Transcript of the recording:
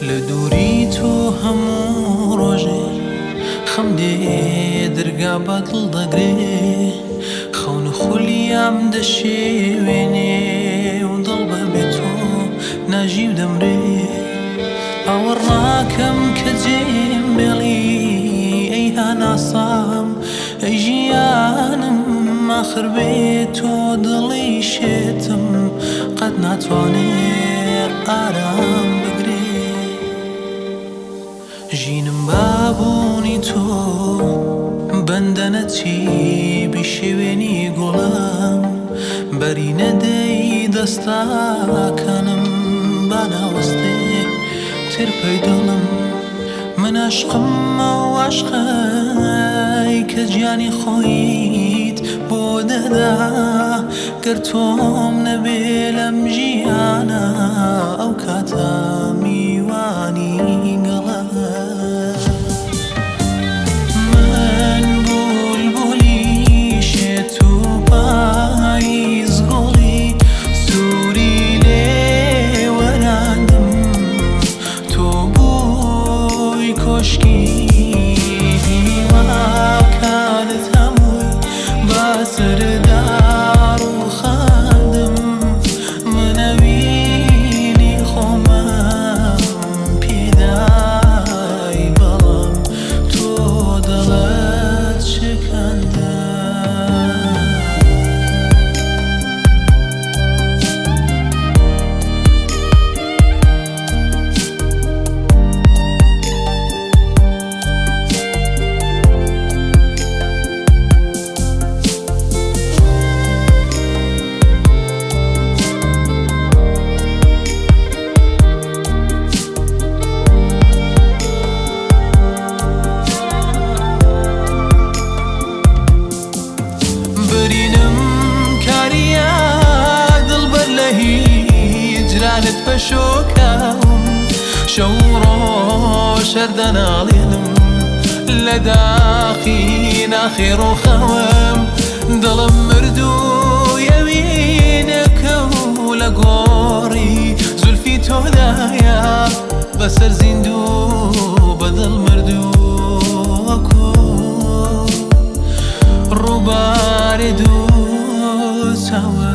لە دووری تۆ هەموو ڕۆژێ خەم دێ درگا بە دڵ دەگرێ، خەون و خولیام دەشێوێنێ و دڵ بەبێ تۆ ناژی و دەمرێ. باوەڕ ناکەم کە جێم بێڵی ئەی هەناسام ئەی ژیانم، ئاخر بێ تۆ دڵی شێتم قەت ناتوانێ ئارام بگرێ. ژینم بابوونی تۆ بەندە نەچی بیشێوێنی گوڵم، بەری نەدەی دەستاکانم با ناوەستێ ترپەی دڵم. من عەشقم ئەو عەشقەی کە گیانی خۆیت بۆ دەدا، گەر تۆم نەبێ لەم ژیانە ئەو کاتە میوانی گەڵە. من بولبولی شێت و پاییز گوڵی سووری لێوەراندم، تۆ بووی کۆشکی هیواکانت هەمووی بەسەردا ڕووخاندم. من ئەوینی خۆمم پێدای بەڵام تۆ دڵت شکاندم. برینم کاریە دڵبەر لە هیجرانت پەشۆکاوم، شەو ڕۆژ هەر دەناڵێنم لە داخی ناخی ڕووخەوم. دڵم مردوو یەوینەکە و لە گۆڕی زولفی تۆدایە، بەسەر زیندوو بەدڵ مردووەکو ڕووبارێ دوو چاوە.